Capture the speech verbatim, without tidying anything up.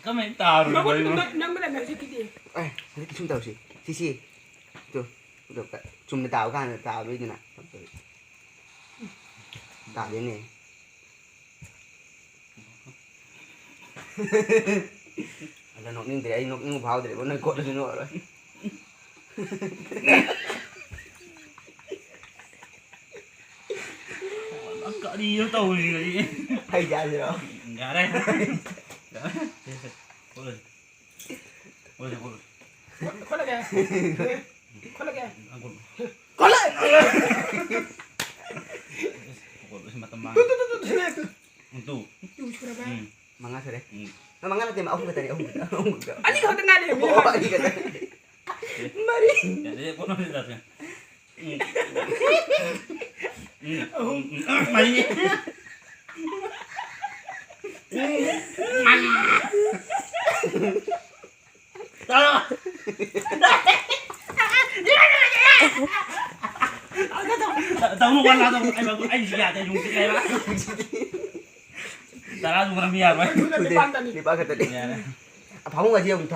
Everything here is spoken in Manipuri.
ꯀꯃꯥꯏꯅ ꯇꯥꯔꯨꯔꯤꯕ ꯃꯒꯨꯟ ꯑꯩꯕꯣ? ꯅꯪ-, ꯅꯪꯕꯨ ꯂꯩꯃꯦ ꯍꯧꯖꯤꯛꯀꯤꯗꯤ꯫ ꯑꯦ, ꯍꯧꯖꯤꯛ ꯁꯨꯝ ꯇꯧꯁꯤ꯫ ꯁꯤꯁꯤ꯫ ꯇꯨ, ꯇꯨ, ꯆꯨꯝꯅ ꯇꯥꯕ ꯀꯥꯟꯗ ꯇꯥꯕꯩꯗꯨꯅ꯫ ꯇꯥꯗꯦꯅꯦ꯫ ꯑꯗ ꯅꯣꯛꯅꯤꯡꯗ꯭ꯔꯦ, ꯑꯩ ꯅꯣꯛꯅꯤꯡꯕ ꯐꯥꯎꯗ꯭ꯔꯦꯕꯣ, ꯅꯪ ꯀꯣꯠꯂꯁꯨ ꯅꯣꯛꯑꯔꯣꯏ꯫ ꯀꯔꯤꯅꯣ ꯇꯧꯔꯤꯁꯦ ꯉꯁꯤ? ꯍꯩ ꯆꯥꯁꯤꯔꯣ? ꯌꯥꯔꯦ꯫ ꯌꯥꯔꯦ꯫ ꯀꯣꯠꯂꯁꯤ꯫ ꯀꯣꯠꯂꯁꯤ, ꯀꯣꯠꯂꯁꯤ꯫ ꯈꯣꯠꯂꯒꯦ꯫ ꯈꯣꯠꯂꯒꯦ꯫ ꯀꯣꯠꯂꯣ꯫ ꯀꯣꯠꯂꯣ꯫ ꯀꯣꯠꯂꯣ, ꯁꯤ ꯃꯇꯝ ꯃꯥꯡꯉꯦ꯫ ꯇꯨ, ꯇꯨ, ꯇꯨ, ꯇꯨ, ꯇꯨ꯫ ꯎꯝ, ꯇꯨ꯫ ꯇꯨ ꯁꯨꯔꯕ? ꯎꯝ꯫ ꯅꯪ ꯃꯉꯥ ꯁꯨꯔꯦ꯫ ꯎꯝ꯫ ꯅꯪ ꯃꯉꯥ ꯅꯠꯇꯦ, ꯑꯍꯨꯝ ꯈꯛꯇꯅꯦ, ꯑꯍꯨꯝ ꯈꯛꯇ, ꯑꯍꯨꯝ ꯈꯛꯇ꯫ ꯑꯅꯤ ꯈꯛꯇ ꯉꯥꯏꯔꯦ, ꯃꯤ ꯑꯣ, ꯍꯥꯏ꯫ ꯑꯅꯤ ꯈꯛꯇ꯫ ꯃꯔꯤ꯫ ꯌꯥꯔꯦ, ꯀꯣꯠꯂꯣ, ꯁꯤ ꯆꯥꯁꯦ꯫ ꯎꯝ꯫ ꯎꯝ, ꯎꯝ, ꯎꯝ, ꯃꯔꯤ꯫ ꯎꯝ, ꯃꯔꯤ꯫ ꯇꯧꯅꯨ, ꯋꯥ ꯉꯥꯡꯅꯨ꯫ ꯑꯩ, ꯑꯩꯁꯤ ꯌꯥꯗꯦ, ꯌꯨꯝꯁꯤ ꯂꯩꯕ꯫ ꯇꯔꯥꯁꯨ ꯉꯝ ꯌꯥꯔꯣꯏ꯫ ꯅꯤꯄꯥꯟ ꯈꯛꯇꯅꯤ꯫ ꯌꯥꯔꯦ꯫ ꯐꯃꯨꯡ ꯑꯁꯤ ꯑꯃꯨꯛ ꯊꯥ-,